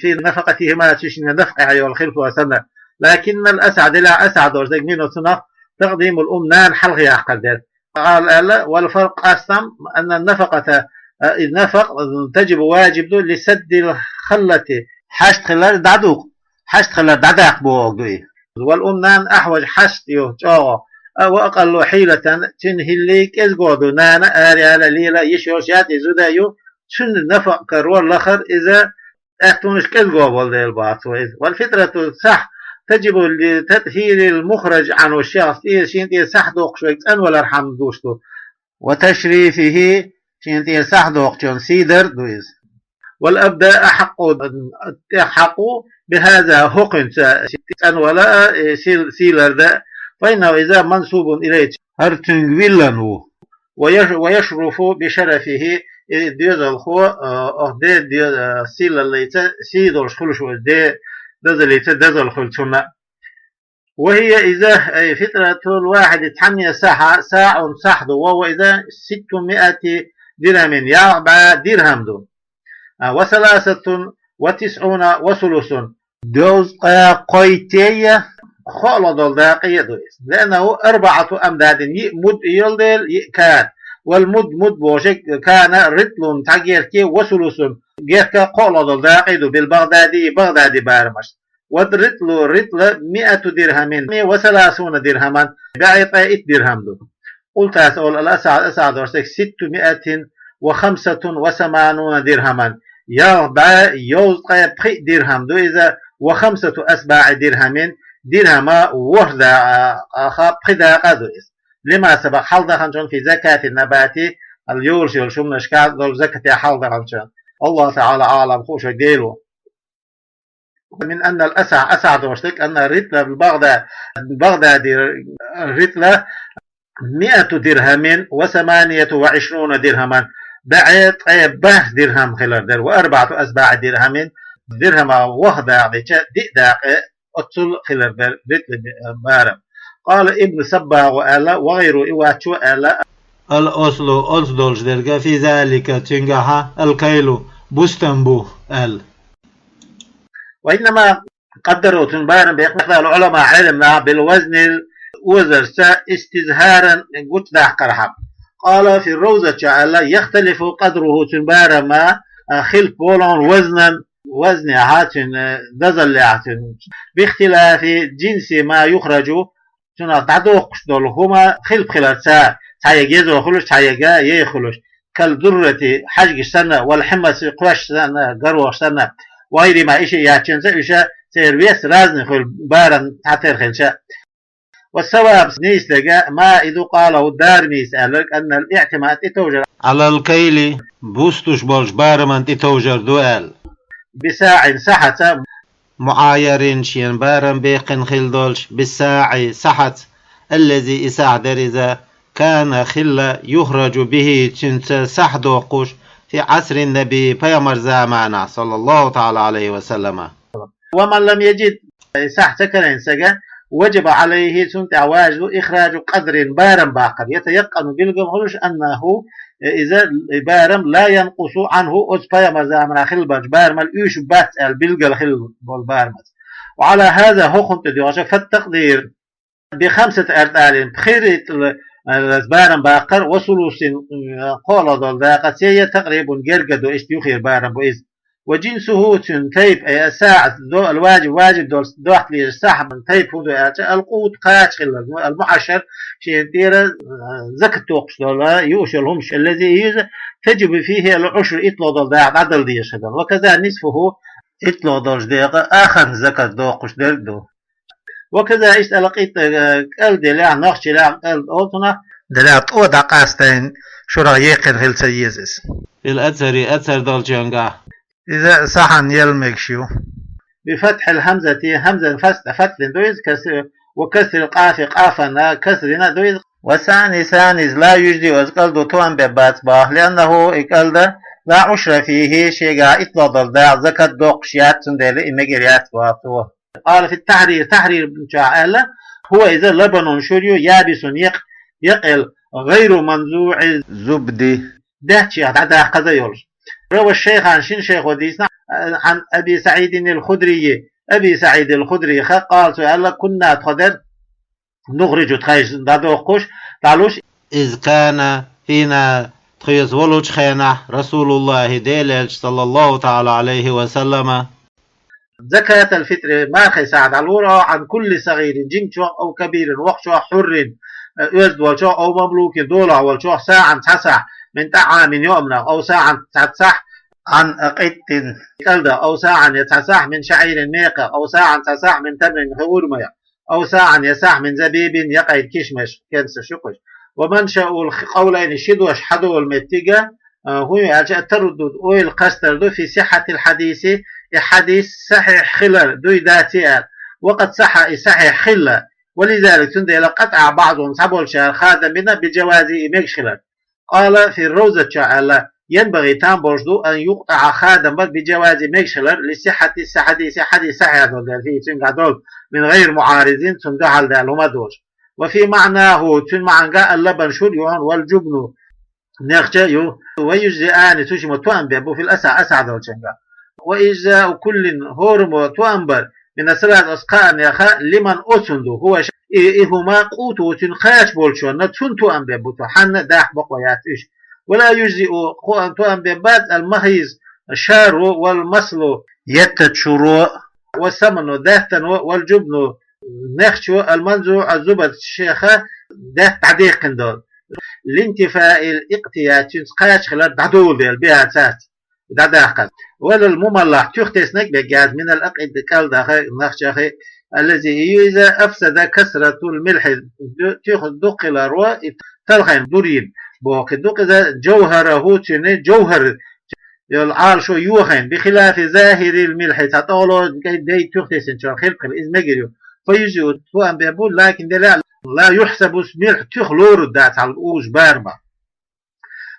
في نفقتهما цу шинна нафакъехь йолу хилфо санна. لكن الأصح делахь асахь долуш дерг منه цунах تقديم الأم нана хьалха яккхар дерг. قال аьлла, والفرق къаьстам أن النفقة, а, и нафакъа, а, تجب важиб ду لسد الخلة хьашт хилар дӀадукъу, хьашт хилар дӀадаккха бохург ду и. والأم нана أحوج хьашт ю чӀогӀа, а, وأقل حيلة цуьнан хӀилла кӀезиго ду, нана араяла, лела йиш йолуш ятӀе зуда ю, цуьнан нафакъа карор лахара иза аьттонаш кӀезиго болу дела бац вай иза. والفطرة сахь تجب لتطهير المخرج عنه шех тӀера, шен тӀера сахь доккхуш верг цӀанвалар хьанна гуш ду. وتشريفه шен тӀера сахь доккхучун сий дар а ду иза. والأب أحق тӀех хьакъ ву بهذا хӀокхуьнца цӀанвала а, сий-, сий лардан а. فإنه иза منسوب إليه хӀара цуьнга виллина ву. ويش-, ويشرف بشرفه и доьзалхо, а, оха де-, де-, а, сийлаллица, сий долуш хуьлуш ву иза, де-, дозаллица дозалла хуьлу цунна. وهي иза, أي فطرة الواحد цхьанне сахьа, ساع сахь ду, وهو иза ستمائة درهم ялх бӀе дирхам ду. А, وثلاثة وتسعون وثلث довзткъе кхойтте а, кхоалгӀа долу дакъа а ду иза. لأنه أربعة أمداد йиъ муд йолу дела, йиъ кана. والمد муд бохург كان رطل цхьа герка, وثلث герка кхоалгӀа долу дакъа а ду بالبغدادي БагӀдади барамаш. والرطل ритла مائة درهم وثلاثون درهما бӀе ткъе итт дирхам ду. قلت аса олу الأصح, асахь долуш дерг ستمائة وخمسة وثمانون درهما ялх бӀе йовзткъе пхиъ дирхам ду иза, وخمسة أسباع درهم дирхама ворхӀ дакъа, а, пхи дакъа а ду иза. لما سبق хьалха даханчун في زكاة النبات ал йолуш йолу хӀуманашка долу закате хьалха даханчун. والله تعالى أعلم хууш верг Дела ву. من أن الأصح асахь долуш дерг أن رطل البغدا-, بغدادي ритла مائة درهم وثمانية وعشرون درهما бӀе ткъе бархӀ дирхам хилар дара, وأربعة أسباع درهم дирхама ворхӀ дакъа дича диъ дакъа оццул хилар дара ритла барам. قال ابن الصباغ аьлла, وغيره и вачо аьлла, الأصل оццу долуш дерг في ذلك цуьнгахьа الكيل бустам бу аьлла. وإنما قدروا цуьнан барам бекхна العلماء Ӏеламнаха بالوزن озарца استظهارا гучудаккхархьама. قال في الروضة аьлла, يختلف قدره цуьнан барама, а, хилпа болу وزنا, вазнехьа цуьнан, дозаллехьа цуьнан, باختلاف جنس ما يخرج цунах дӀадоккхуш долу хӀума хилпа хиларца, цхьаерг езо хуьлуш, цхьаерг яй хуьлуш, كالدرة хьаьжкӀаш санна, والحمص кхоьш санна, гарваш санна, وغيرهما и шиъ яьччанца уьш церан вес разный хуьлу барам цхьатера хилча. والصواب нийса дерг ما إذا قاله الدارمي аьлларг أن الاعتماد тӀетовжар على الكيل бустуш болчу бараман тӀетовжар ду аьлла. بساع сахьаца معاير шена барам беккхина хилла долуш بالساع сахьаца الذي и сахь дара иза كان хилла يخرج به цуьнца сахь доккхуш في عصر النبي, пайхамар заманахь, صلى الله تعالى عليه وسلم. ومن لم يجد, сахь ца карийна сага, وجب عليه, цунна тӀехь важиб ду, إخراج قدر, барам баккхар, يتيقن, билгал хуьлуш, أنه, иза, барам, لا ينقص عنه, оцу пайхамар заманахь хилла болчу барамал уьйш бац аьлла билгал хилла болу барамаца. وعلى هذا, хӀокхунна тӀе доьгӀча, فالتقدير بخمسة أرطال, пхи ритӀла, э, барам баккхар, وثلث, э, кхоалгӀа долу дакъа, цӀе я, تقريب, герга ду, иштта юххера барам бу иза. وجنسه, цуьнан тайпа, أي الساع, до-, الواجب, важиб долу, дохьталежа сахьан тайпа хӀун ду аьлча, القوت, кхача хилар, المعشر, шена тӀера, э, закат доккхуш долу, юуш йолу хӀумаш, الذي, иза, تجب فيه العشر, иттло долу дакъа дӀадала дезаш хилла. وكذا نصفه, иттло долчу декъа ахарна закат доккхуш дерг ду. وكذا, иштта القط, э, кӀалд елахь, нохчилахь кӀалд олу цунах, делахь тӀо дӀакъастайна, шурах екхина хила ца еза иза. في الأثر, асар долчуьнгахь. Иза сахьан яла мегаш ю. بفتح الهمزة, хьамзан фас-, фатхьина ду иза, كسر, وكسر القاف, къафана касрина ду иза. والثاني, ثاني, لا يجزئ, иза кӀалдо тоам бе бац боху, لأنه, и кӀалд, لا عشر فيه, шегахь иттло долу дакъа закат доккхуш яц, цундела и мегар яц боху цо. قال في التحرير, Тахьрир чохь аьлла, هو, иза, لبن, шура ю, يابس, екъ-, екъел, غير منزوع الزبد, даьттех дӀадаккхаза йолуш. روى الشيخان, шина шайхо дийцина, عن أبي سعيد الخدري, Аби СаӀид ал-Худриха, قال, цо аьлла, كنا, тхо дара, نخرج, тхайша дӀадоккхуш, дӀалуш, إذ كان فينا, тхоьца волчу хенахь, رسول الله, Делан элча, صلى الله تعالى عليه وسلم, زكاة الفطر, мархин сахь дӀалора, عن كل صغير, жимачох, أو كبير, воккхачох, حر, оьзда волчох, أو مملوك, долахь волчох, صاعا, цхьа сахь, من طعام, йоамнах, أو صاعا, цхьа сахь, عن أقط, кӀалдах, أو صاعا, я цхьа сахь, من شعير, мекхах, أو صاعا, цхьа сахь, من تمر, хурмаях, أو صاعا, я сахь, من زبيب, я кӀайн кишмаш, кенсаш ю кхуьш. ومنشأ القولين, ши дош хьадолу меттиг, а, хӀун ю аьлча, التردد, ойла кхастар ду, في صحة الحديث, и хьадис сахьихь хилар дуй, даций аьлла. وقد صح, и сахьихь хилла. ولذلك, цундела, قطع بعضهم, цхьаболчара хадам бина, بجوازه, и мегаш хилар. قال في الروضة чохь аьлла, ينبغي, там болуш ду, أن يقطع, хадам бар, بجوازه, мегаш хилар, لصحة الحديث, хьадис сахьихь долу дела, فيه, цуьнгахь долу, من غير معارض, цунна дуьхьал даьлла хӀума а долуш. وفي معناه, цуьнан маьӀнехь, اللبن, шура ю хьуна, والجبن, нехча а ю, ويجزئان, цу шимма тоам бе бу, في الأصح, асахь долчуьнгахь. وإجزاء كل, хӀораммо тоам бар, من الثلاثة, оцу кхаанех, لمن, оцунна ду, هو, и, и хӀума, قوته, цуьнан кхача болчунна, цунна тоам бе бу цо, хьанна а дахьа бакъо яц уьш. ولا يجزئ, кхоъан тоам бе бац, المخيز, шаро, والمصل, еттачу шуро, والسمن, даьттано, والجبن, нехчо, المنزوع الزبد, шех даьтта дӀадеккхина долу. لانتفاء الاقتيات, цуьнца кхача хилар дӀадолу дела, بها, цаьрца. ДӀадаккхар. ولا المملح, туьха теснарг а бегга яц, من الأقط, кӀалдах, нохчех, الذي, иза, أفسد كثرة الملح, ду-, туьха дукха хиларо, и талхайна дур йина. Боху, ду-, иза, جوهره, цуьнан жовхӀар йолу Ӏалашо йохийна, بخلاف ظاهر الملح, цхьа тӀехула дей туьха тесинчуьра хилла хила, иза мегар ю. فيجزئ, тоам бе бу, لكن, делахь, لا يحسب الملح, туьха лорур дац хьал уж барамах.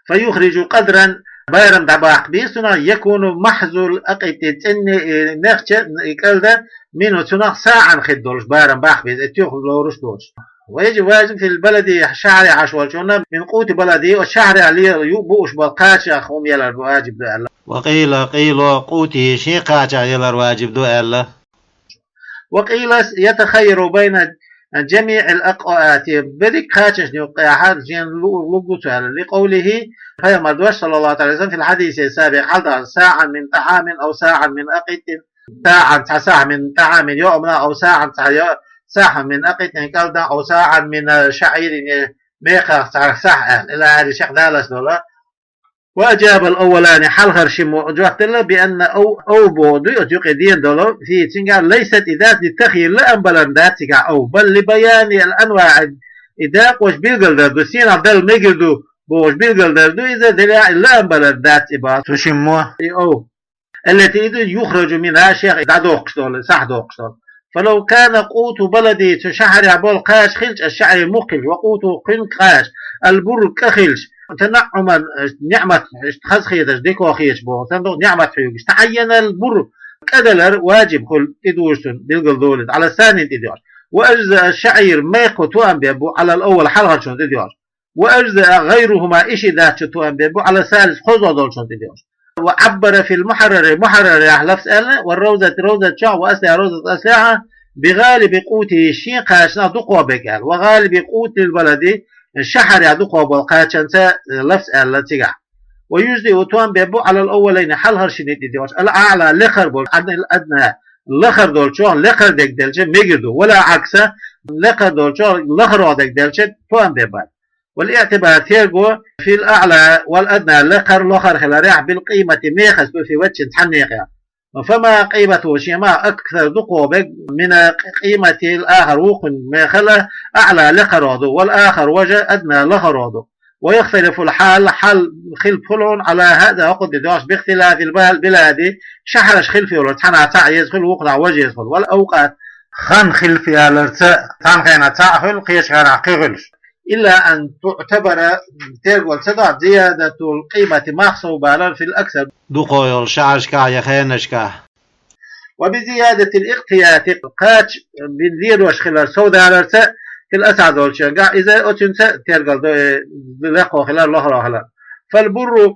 فيخرج قدرا, барам дӀабаккха беза цунах, يكون محض الأقط, цӀенна, э, нехча, э, кӀалда, منه, цунах, صاعا, хир долуш барам баккха беза, э, туьха лоруш доцуш. ويجب, важиб, في البلد, шахьаре Ӏаш волчунна, من قوت بلده, оцу шахьарехь лела ю-, бууш болу кхачех хӀума ялар важиб ду аьлла. وقيل, къийла, قوته, шен кхачех ялар важиб ду аьлла. وقيل يتخير بين جميع الأقوات, берриг кхачашна юккъехь шена лу-, лур ду цо аьлла. لقوله, пайхамар дош, صلى الله عليه وسلم, في الحديث السابق, хьалха, صاعا من طعام أو صاعا من أقط, صاعا, цхьа сахь, من طعام, йоамнах, أو صاعا, цхьа йо-, сахь, من أقط, кӀалдах, أو صاعا من شعير, мекхах цхьа сахь аьлла, إلى آخره, чекхдалаш долу. وأجاب الأولان, хьалхара шиммо жоп делла, بأن أو, أو боху ду, оцу юкъе дена долу, فيه, цуьнгахь, ليست, и дац, للتخيير, лаам баларна дац цигахь أو, بل لبيان الأنواع, и дакъош билгалдар ду, сенах дала мегар ду бохуш билгалдар ду иза, делахь, лаам баларна дац и боху цу шиммо, и أو. التي, иза, يخرج منها, шех дӀадоккхуш долу, сахь доккхуш долу. فلو كان قوت بلده, цу шахьарехь болу кхача хилча, الشعير, муха хилча, وقوته, кхуьнан кхача, البر, кӀа хилча, تنعما, ниӀмат, хаза хеташ, дика хеташ боху, царна ду ниӀмат хьоьгуш. تعين البر, кӀадалар важиб хуьлу, тӀедужу цунна, билгал долу иза, على الثاني, тӀедужу. وأجزأ الشعير, мекха тоам бе бу, على الأول, хьалхарчунна тӀедужу. وأجزأ غيرهما, и ши дац тоам бе бу, على الثالث, кхозлагӀа долчунна тӀедужу. وعبر في المحرر, мухьаррарехь лафз аьлла, والروضة, ровзат чохь, وأصلها, ровзат аслехь, بغالب قوته, шен кхачанах дукхох берг аьлла, وغالب قوت البلد, шахьарехь дукхох болу кхачанца, э, лафз аьлла цигахь. ويجزئ, тоам бе бу, على الأولين, хьалхара шинна тӀедужу, الأعلى, лакхара болу, عن الأدنى, лахара долчух лакхара дерг делча мегар ду, ولا العكس, лакхара долчух лахара дерг делча тоам бе бац. والاعتبار, терго, في الأعلى والأدنى, лакхара, лахара хиларехь, بالقيمة, мехаза, في وجه, цхьана некъехь. فما قيمته, шен мах, أكثر, дукхох берг, من قيمة الآخر, вукхун мехала, أعلى, лакхара ду, والآخر, важа, أدنى, лахара ду. ويختلف الحال, хьал хилпа хуьлу على هذا, хӀокху тӀедужу, باختلاف البلاد, шахьараш хилпа йолура, цхьанхьа цхьаъ еза хуьлу, вукхунахь важа еза хуьлу. والأوقات, хан хилпа яларца, цхьана хенахь цхьаъ хуьлу, кхечу хенахь кхин хуьлуш. إلا أن تعتبر, терго ца до, زيادة القيمة, мах совбалар, في الأكثر, дукхох йолу шахьаршкахь я хенашкахь. وبزيادة الاقتيات, кхача бина лелош хилар совдаларца, في الأصح, долчуьнгахь, иза оцуьнца тергал до, э, лакхох хилар, лахара хилар. فالبر,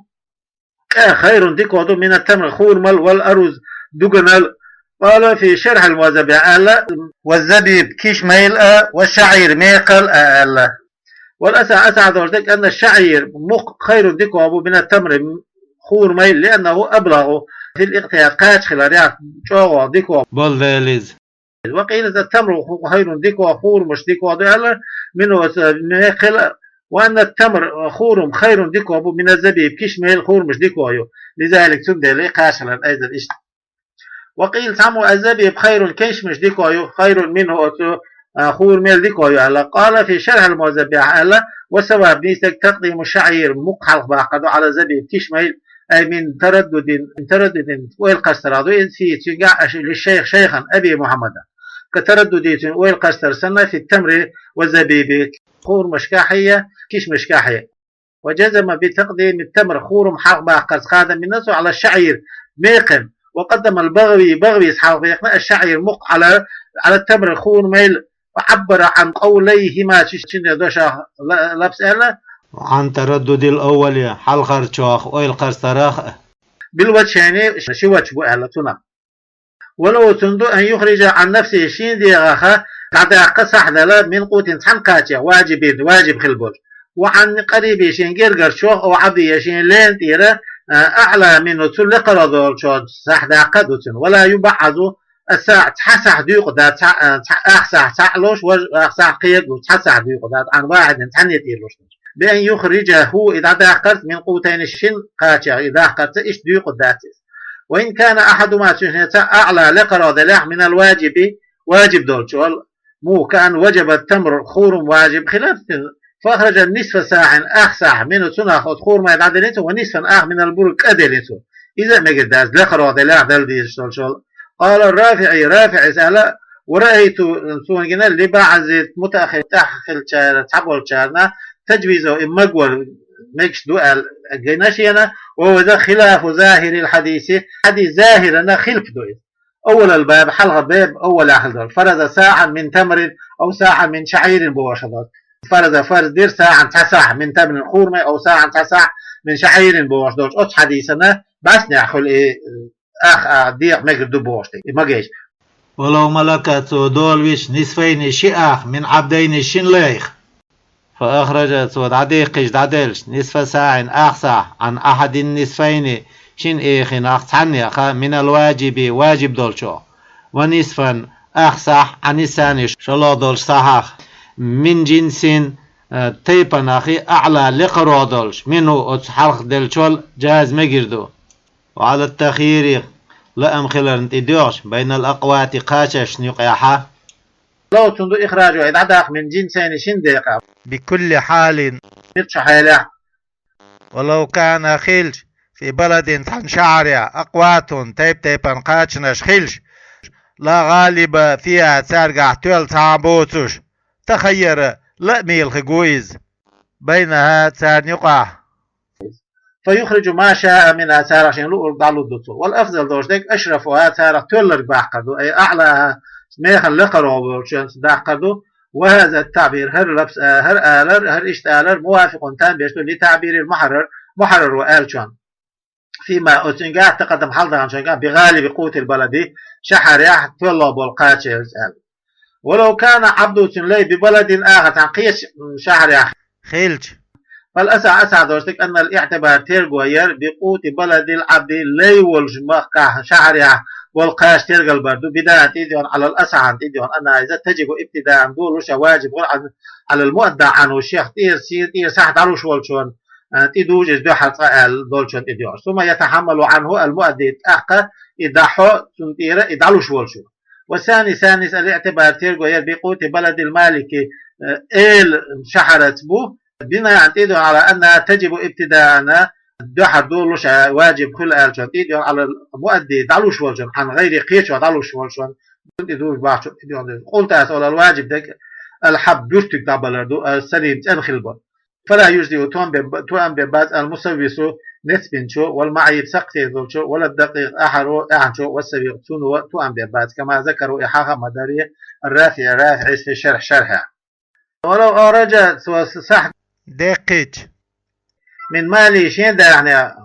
къа, خير, дика ду, من التمر, хурамал, والأرز, дуганал. قال في شرح المذهب, аьлла, والزبيب, кишмайл а, والشعير, мекхал а, аьлла. والأصح, асахь долуш дерг, أن الشعير, мукх, خير, дика бу, من التمر, хурамайл, لأنه أبلغ في الاقتيات, кхача хиларехь чӀогӀа дика болу дела иза. وقيل التمر خير, дика, хурамаш дика ду аьлла, منه, мекхал а, وأن التمر, хурам, خير, дика бу, من الزبيب, кишмайл, хурамаш дика ю. لذلك, цундела и кхача хилар айзар иштта. وقيل, цхьаммо, الزبيب خير, кишмаш дика ю, خير منه, оцу, а, хурамел дика ю аьлла. قال في شرح المذهب, аьлла, والصواب, нийса дерг, تقديم الشعير, мукх хьалха баккхар ду, على الزبيب, кишмайл, أي من تردد, من تردد, ойла кхачдарах ду иза, فيه, цуьнгахь, أش, للشيخ, шайхан, أبي محمد, كتردده, цуьнан ойла кхачдар санна, في التمر والزبيب, хурамашкахь я, кишмашкахь я. وجزم بتقديم التمر, хурам хьалха баккхарца хадам бина цо, على الشعير, мекхан. وقدم البغوي, БагӀавис хьалха баьккхина, الشعير, мукх, على, على التمر, хурамайл, وعبر عن قوليهما, ши шиннан дешах ла-, лафз аьлла, عن تردد الأول, хьалхарчох ойла кхачдарах а. بالوجهين, ши вач бу аьлла цунах. ولو, цунна ду, أن يخرج عن نفسه, шен дегӀах дӀадаккха, сахьдала, من قوت, цхьана кхачех, واجب, важиб хила болуш. وعن قريب, шен гергарчох, أو عبد, я шен лена тӀера, а, أعلى منه, цул лакхара долчух сахь даккха а ду цунна. ولا يبعض الصاع, цхьа сахь дуькъу дац, цхьа, а, цхьа, ах сахь цхьаъ луш, важа ах сахь кхерга луш, цхьа сахь дуькъу дац, عن واحد, цхьанна тӀера луш. بأن يخرجه, и дӀадаккхарца, من قوتين, шина кхачех и даккхарца, иштта дуькъу дац иза. وإن كان أحدهما, цуьнан цхьаъ, أعلى, лакхара делахь, من الواجب, важиб долчул, مو كأن وجب التمر, хурам важиб хилар цуьнан, فأخرج نصف صاع, ах сахь, منه, цунах, оцу хурамах дӀаделира цо, ونصفا, ах, من البر, кӀа делира цо. Иза а мегар дац, лакхара делахь дала дезаш долчул. قال الرافعي, РафиӀис аьлла, ورأيت, суна гина, لبعض المتأخرين, тӀаьхьа хиллачара, цхьаболчарна, تجويزه, и магор мегаш ду аьлла гина шена, وهو, иза, خلاف ظاهر الحديث, хьадис захирана хилпа ду иза. أول الباب, хьалха беб, أول ахьал долу. فرض صاعا من تمر أو صاعا من شعير бохуш долу. فرض, фарз дира, صاعا, цхьа сахь, من تمر, хурамай, أو صاعا, цхьа сахь, من شعير бохуш долчу оцу хьадисана баснехь хуьлу и, ах, а, декъа мегар ду бохуш дерг, и магеш. ولو ملك, цо долавича, نصفين, ши ах, من عبدين, шина лайх. فأخرج, цо дӀадиккхича, дӀаделча, نصف صاع, ах сахь, عن أحد النصفين, шина эхинах цхьаннех, من الواجب, важиб долчух. ونصفا, ах сахь, عن الثاني, шолгӀа долчу сахьах, من جنس, а, тайпанах, أعلى, лакхара долуш, منه, оцу хьалха деллачул, جاز, мегар ду. وعلى التخيير, лаам хиларна тӀедоьгӀуш, بين الأقوات, кхачашна юкъехьа. لو, цунна ду, إخراجه, и дӀадаккха, من جنسين, шина декъах. بكل حال, муьлххачу хьелехь. ولو كان, хилча, في بلد, цхьана шахьарехь, أقوات, тайп-тайпана кхачанаш хилча, لا غالب فيها, цаьргахь тоьлла цхьа а боцуш, تخير, лаамехь хир ву иза. بينها, царна юкъахь, فيخرج ما شاء منها, царах шен луъург дӀалуду цо. والأفضل, дош дег, أشرفها, царах тоьлларг баккхар ду, أي أعلاها, механ лекхаро волчун даккхар ду. وهذا التعبير, хӀара лапс, хӀара алар, хӀара иштта алар, موافق, там беш ду, لتعبير المحرر, мухьаррар ва аьлчун. فيما, оцунгахь, تقدم, хьалдаханчунгахь, بغالب قوت البلد, шахьарехь тоьлла болу кхача аьлла. ولو كان عبده, цуьнан лай, ببلد آخر, цхьана кхечу шахьарехь хилча. فالأصح, асахь дош дег, أن الاعتبار, терго яр, بقوت بلد العبد, лай волчу махкахь, шахьарехь болу кхача тергал бар ду, بناء, тӀедоьгӀна, على الأصح, тӀедоьгӀна, أنها иза تجب ابتداء, долуш а ваджиб хуьлу, على المؤدى عنه, шех тӀера, шен тӀера сахь дӀалуш волчун, а, тӀедужу иза дуьххьара цкъа аьлла долчун тӀедоьгӀуш. ثم يتحمل عنه المؤدي, тӀаккха и дӀахьо, цунна тӀера и дӀалуш волчо. والثاني, цхьаьнца, الاعتبار, терго яр, بقوت بلد المالك, э, эла шахьараца бу, بناء, тӀедоьгӀна, على أنها تجب ابتداء, дуьххьара долуш а ваджиб хуьлу аьллачун тӀедоьгӀна, على المؤدي, дӀалуш волчун, عن غيره, кхечо дӀалуш волчун, цунна тӀедужу бахчун тӀедоьгӀна. قلت, ас олу, الواجب дег, الحب, буьртиг дӀабалар ду, السليم, цӀена хила бу. فلا يجزئ, тоам бе, тоам бе бац, المسوس, нецбинчо, والمعيب, сакхтезалчо, ولا الدقيق, ахьаро, ахьанчо, والسبيق, цуно тоам бе бац, كما ذكره, и хьаха ма дарий, الرافعي, РафиӀис, في الشرح, шархьехь. ولو أخرج, цо сахь деккхича, من ماله, шен дахнех,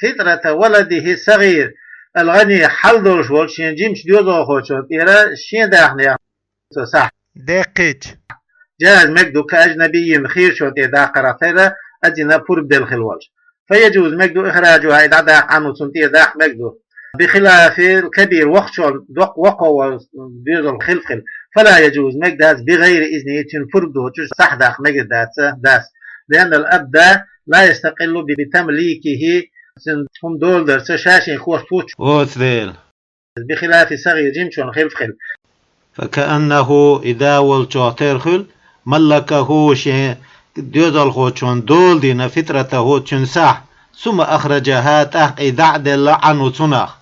فطرة ولده الصغير الغني, хьал долуш волчу шен жимачу доьзалхочун тӀера шен дахнех цо сахь деккхича, جاز, мега ду, كأجنبي, хийрачун тӀера даккхарах тера, أذن, пурба делла хилла волчу. فيجوز, мега ду, إخراجها, и дӀадаккха, عنه, цунна тӀера даккха мега ду. بخلاف الكبير, воккхачун, доккха воккхо волу доьзал хилла хила. فلا يجوز, мега дац, بغير إذنه, цуьнан пурба доцуш сахь даккха мегар дац, дац. لأن العبد لا يستقل بتمليكه, цуьнан хӀума доладарца ша шен кошта хӀуттуш воцу дела. بخلاف الصغير, жимачун хилла хила. فكأنه, и да волчохь тера хуьлу, ملكه, шен доьзалхочунна доладина, فطرته, цуьнан сахь, ثم أخرجها, тӀаккха и дӀа а делла, عنه, цунах.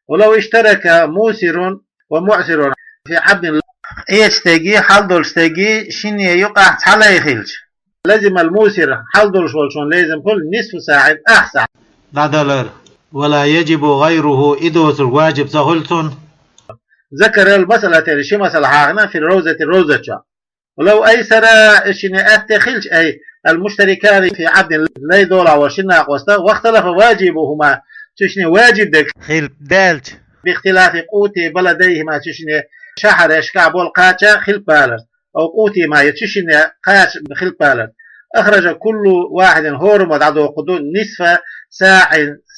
ولو اشترك موسر ومعسر في عبد, къечу стегий, хьал долчу стегий шинне юкъахь цхьа лай хилча, لزم الموسر, хьал долуш волчун лезам хуьлу, نصف صاع, ах сахь дӀадалар. ولا يجب غيره, и доцург ваджиб ца хуьлу цунна. ذكر المسألتين, ши масала хьахийна, في الروضة, ровза чохь. ولو أيسر, шинне атта хилча, أي المشتركان في عبد, лай долахь волу шина накъоста, واختلف واجبهما, цу шинне ваджиб дерг хилла даьлча, باختلاف قوت بلديهما, цу шинне шахьарашкахь болу кхача хилла балар. أو قوتهما, я цу шинне кхача хилла балар. أخرج كل واحد, хӀораммо дӀадоккху ду, نصف صاع,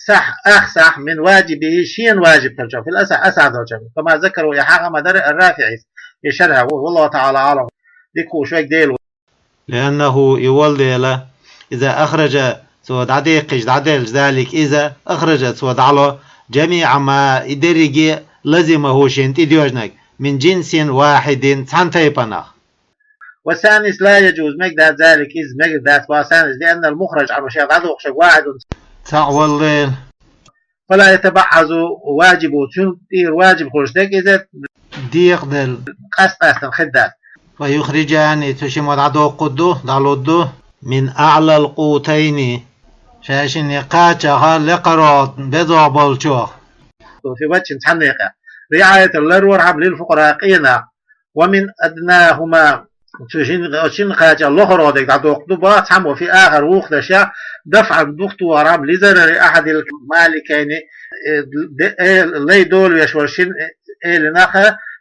сахь, ах сахь, من واجبه, шена ваджиб хилча, في الأصح, асахь долчохь. كما ذكره, и хьаха ма дарий, الرافعي, и шархьехь, والله تعالى أعلم, дика хууш верг Дела ву. لأنه, и волу дела, إذا أخرج, цо дӀадеккхича, дӀаделча, ذلك, иза, أخرج, цо дӀало, جميع ما, и дерриге, لزمه, шена тӀедоьжнарг, من جنس واحد, цхьана тайпанах. والثاني لا يجوز, мега дац, ذلك, иза мегар дац, والثاني, لأن المخرج عنه, шех дӀадоккхуш верг, واحد, цхьаъ волу дела. فلا يتبعض واجبه, цуьнан тӀера ваджиб хуьлуш дерг иза декъаделла, къаст-къаьстина хир дац. فيخرجان, цу шиммо дӀадоккхур ду, дӀалур ду, من أعلى القوتين, ша шинне кхачех лекхаро беза болчох. في وجه, цхьана некъехь. رعاية, ларвархьама, للفقراء, къенаха. ومن أدناهما, цу шин, шина кхачех лохаро дерг дӀадоккхур ду, боху цхьаммо, في آخر, вукху дашехь, دفعا, духатохархьама, لضرر أحد المالكين, э, де-, э, лай долавеш волу шина, э, эланах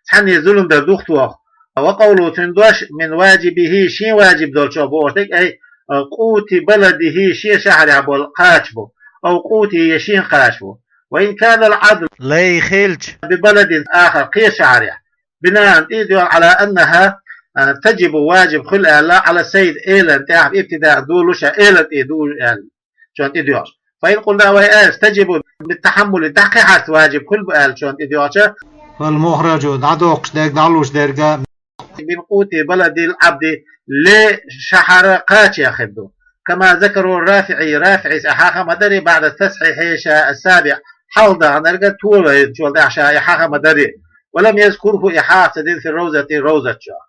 цхьанне зулам дар духатоху. وقوله, цуьнан дош, من واجبه, шен ваджиб долчо бохург, أي قوت بلده, шен шахьарехь болу кхача бу, أو قوته, я шен кхача бу. وإن كان العدل, лай хилча, ببلد آخر, кхечу шахьарехь, بناء, тӀедоьгӀна, على أنها, а, تجب, ваджиб хуьлу аьлла, على السيد, элана тӀехь, ابتداء, долуш а, элана тӀе дужу аьлла, чунна тӀедоьгӀуш. فإن قلنا, вай аьлча, تجب بالتحمل, дӀакхехьарца ваджиб хуьлу бу аьлла, чунна тӀедоьгӀуча, فالمخرج, дӀадоккхуш дерг, дӀалуш дерг а, من قوت بلد العبد, лай шахьара кхачех хир ду. كما ذكره الرافعي, РафиӀис и хьаха ма дарий, بعد التصحيح, ша السابع, хьалха даханарг а толайначул тӀаьхьа ша и хьаха ма дарий. ولم يذكره, и хьаха ца дина, في الروضة, ровза чохь.